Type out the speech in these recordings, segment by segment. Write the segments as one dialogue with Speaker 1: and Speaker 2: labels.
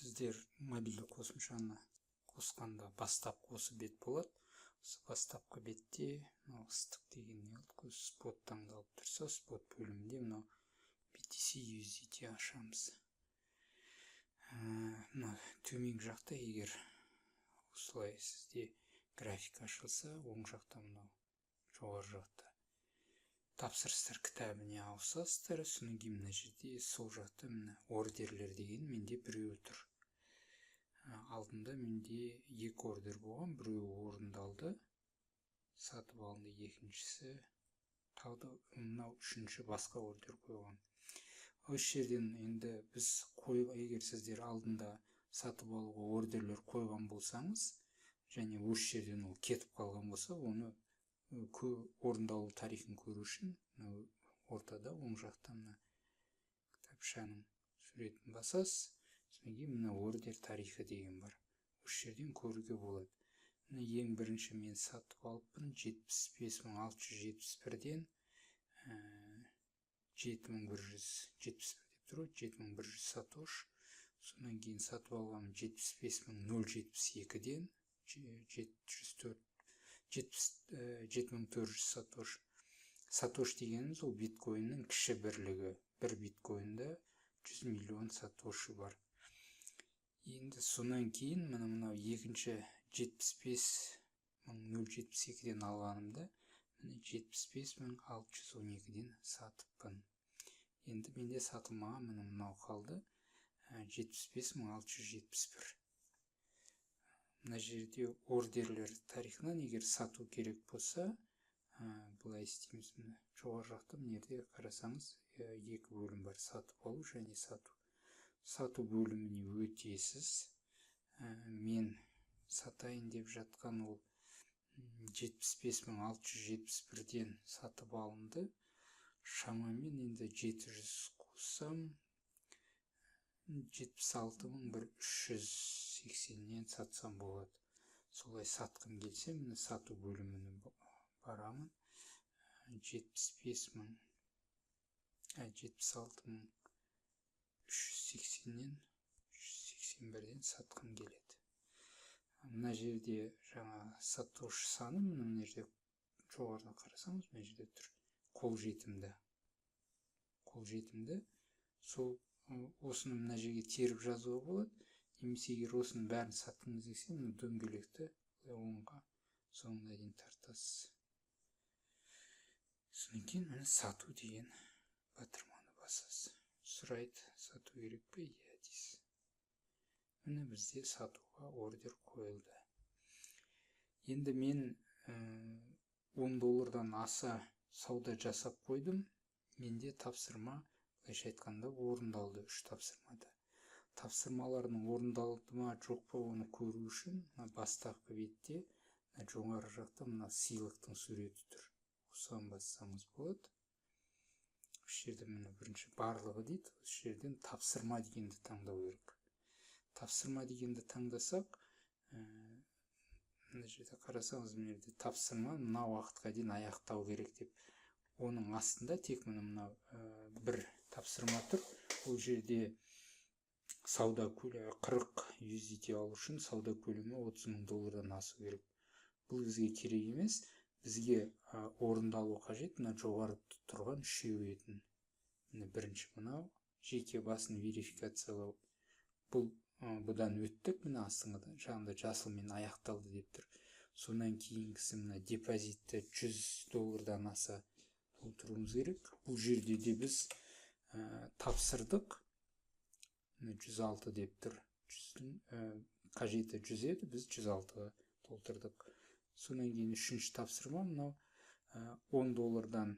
Speaker 1: Сіздер мобильді қосымшаны қосқанда бастапқы осы бет болады. Осы бастапқы бетте мынау ыстық деген не қылдық, спот таңдалып тұрса, спот бөлімінде мынау BTC USDT ашамыз. Мына төменгі жақта, егер осылай сізде график ашылса, оң жақта, мынау жоғары жақта тапсырыстар кітабіне ауысасыздар. Содан кейін мына жерде, сол жақта, міне, ордерлер деген менде біреуі тұр. Алдында менде екі ордер болған: біреуі орындалды, сатып алынды, екіншісі тағы да мынау үшінші басқа ордер қойған. Осы жерден енді біз қой, егер сіздер алдында сатып алуға ордерлер қойған болсаңыз және осы жерден ол кетіп қалған болса, оны орындалу тарихын көру үшін мынау ортада, оң жақта мына кітапшаның суретін басасыз. Содан кейін мына ордер тарихы деген бар, осы жерден көруге болады. Міне, ең бірінші мен сатып алыппын 75 671-ден, 7171 деп тұр ғой, 7100 сатош. Содан кейін сатып алғаным 75 072-ден, 704, 7400 сатош. Сатош дегеніміз ол биткоиннің кіші бірлігі. Бір биткоинда 100 миллион сатоши бар. Енді сонан кейін міне, мынау екінші 75 072-ден алғанымда, міне, 75 612-ден сатыппын. Енді менде сатылмаған, міне, мынау қалды, 75 671. Мына жерде ордерлер тарихынан егер сату керек болса, былай істейміз. Міне, жоғары жақта, мына жерде қарасаңыз, екі бөлім бар: сатып алу және сату. Сату бөліміне өтесіз. Мен сатайын деп жатқан ол 75 671-ден сатып алынды. Шамамен енді 700 қоссам, 76 мың бір 380-нен сатсам болады. Солай сатқым келсе, міне, сату бөліміне барамын. 75 мың, 76 380-нен, 381-ден сатқым келеді. Мына жерде жаңа сатош саны, мына жерде жоғарыда қарасаңыз, мына жерде тұр, қолжетімді. Қолжетімді сол осыны мына жерге теріп жазуға болады немесе егер осының бәрін сатқыңыз келсе, мына дөңгелекті былай оңға соңына дейін тартасыз. Содан кейін, міне, сату деген батырманы басасыз. Сұрайды, сату керек пе? Иә дейсіз. Міне, бізде сатуға ордер қойылды. Енді мен 10 доллардан аса сауда жасап қойдым. Менде тапсырма, былайша айтқанда, орындалды үш тапсырмада. Тапсырмалардың орындалды ма, жоқ па, оны көру үшін мына бастапқы бетте, мына жоғары жақта мына сыйлықтың суреті тұр, осыған бассаңыз болады. Осы жерде, міне, бірінші барлығы дейді. Осы жерден тапсырма дегенді таңдау керек. Тапсырма дегенді таңдасақ, мына жерде қарасаңыз, мына жерде тапсырма мына уақытқа дейін аяқтау керек деп. Оның астында тек, міне, мынау бір тапсырма тұр. Бұл жерде сауда көлемі, 40 USDT алу үшін сауда көлемі 30 мың доллардан асу керек. Бұл бізге керек емес. Бізге орындалу қажет мына жоғары тұрған үшеуі етін. Міне, бірінші мынау жеке басын верификациялау. Бұл бұдан өттік, міне, астыңғы жағында жасылмен аяқталды деп тұр. Содан кейінгісі мына депозитті 100 доллардан аса толтыруымыз керек. Бұл жерде де біз тапсырдық, міне, 106 деп тұр. Жүздің қажеті 100 еді, біз 106-ға толтырдық. Содан кейін үшінші тапсырма мынау 10 доллардан,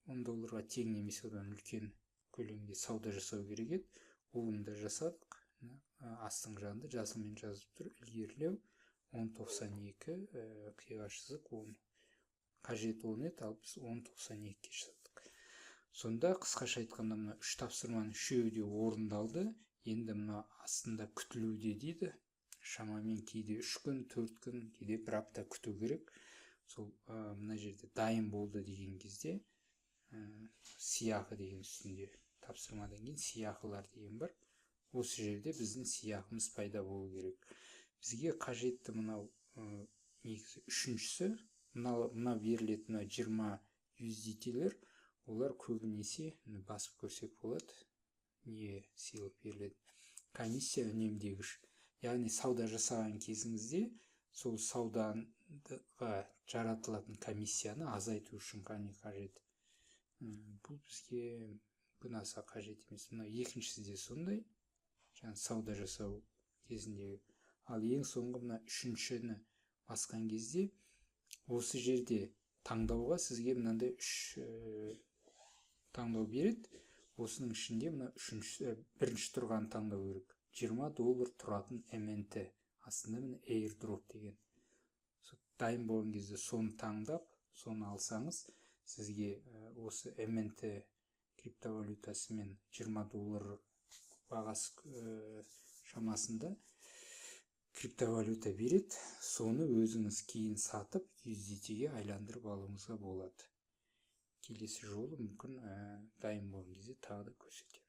Speaker 1: 10 долларға тең немесе одан үлкен көлемде сауда жасау керек еді. Оны да жасадық. Астыңғы жағында жасылмен жазып тұр: ілгерілеу 10.92 қиғаш сызық 10. Қажет 10 еді, ал біз 10.92-ге жасадық. Сонда қысқаша айтқанда, мына үш тапсырманың үшеуі де орындалды. Енді мына астында күтілуде дейді. Шамамен кейде 3 күн, 4 күн, кейде бір апта күту керек. Сол мына жерде дайын болды деген кезде, сыйақы деген үстінде, тапсырмадан кейін сыйақылар деген бар. Осы жерде біздің сыйақымыз пайда болу керек. Бізге қажетті мынау негізі үшіншісі, мына берілетін мына 20 USDT-лер. Олар көбінесе, басып көрсек болады, не сыйлық беріледі: комиссия үнемдегіш, яғни сауда жасаған кезіңізде сол саудаға жаратылатын комиссияны азайту үшін қане қажет. Бұл бізге мүмкін аса қажет емес. Мына екіншісі де сондай, жаңа сауда жасау кезіндегі. Ал ең соңғы мына үшіншіні басқан кезде осы жерде таңдауға сізге мынандай үш таңдау береді. Осының ішінде мына үшінші, бірінші тұрғанын таңдау керек, 20 доллар тұратын МНТ, астында міне airdrop деген. Дайын болған кезде соны таңдап, соны алсаңыз, сізге осы МНТ криптовалютасымен 20 доллар бағасы шамасында криптовалюта береді. Соны өзіңіз кейін сатып, USDT-ге айландырып алуыңызға болады. Келесі жолы мүмкін дайын болған кезде тағы да көрсетемін.